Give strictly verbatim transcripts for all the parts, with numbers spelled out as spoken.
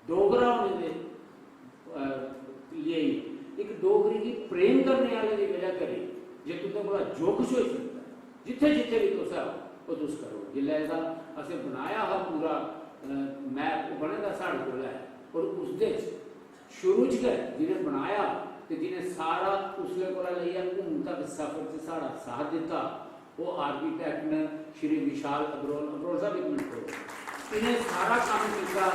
डोगरा होने दे लेई, इक डोगरी गी प्रेम करने आह्ले दी वजह करी जे तुं'दे कोला जो कुछ होई सकदा ऐ, जित्थै जित्थै बी तुस आओ, ओह् तुस करो। जिसलै एह्दा असें बनाया हा पूरा मैप, ओह् बने दा साढ़े कोल ऐ, और उसदे च शुरू च गै जि'नें बनाया ते जि'नें सारा उसलै कोला लेइयै हून तक सफर च साढ़ा साथ दित्ता, ओह् आर्किटेक्ट न श्री विशाल अग्रोल। अग्रोल साहब, इक मिनट करो। इ'नें सारा कम्म कीता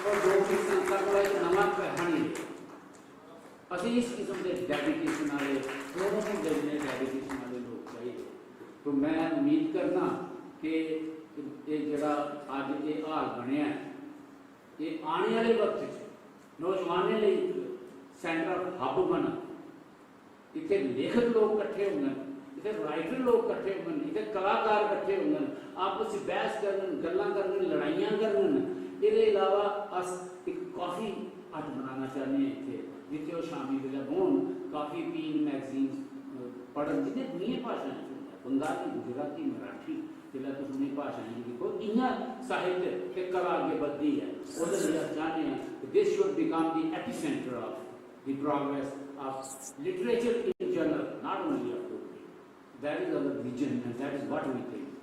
और डोगरी संस्था कोला इक नमां पैहा नहीं लेआ। असें इस किस्म दे डेडिकेशन आह्ले, दोनों होंदे जि'नें डेडिकेशन आह्ले लोक चाहिए। तो मैं उम्मीद करना कि एह् जेह्ड़ा अज्ज एह् हाल बनेआ ऐ, एह् आने आह्ले वक्त च नौजवानें लेई इक सेंटर ऑफ हब बनग। इत्थै लेखक लोक कट्ठे होङन, इत्थै राइटर लोक कट्ठे होङन, इत्थै कलाकार कट्ठे होङन, आपस च बैह्स करङन, गल्लां करङन, लड़ाइयां करङन। एह्दे इलावा अस इक कॉफी हट बनाना चाह्न्ने आं इत्थै, जित्थै ओह् शामी बेल्लै बौह्न, कॉफी पीन, मैगजीन पढ़न, जि'नें दुइयें भाशाएं च होंदा ऐ, बंगाली, गुजराती, मराठी। जिसलै तुस उ'नें भाशाएं गी दिक्खो, इ'यां साहित्य ते कला अग्गें बधदी ऐ। ओह्दे लेई अस चाह्न्ने आं कि this should become the epicenter of the progress of literature in general, not only of Dogri. That is our vision and that is what we think.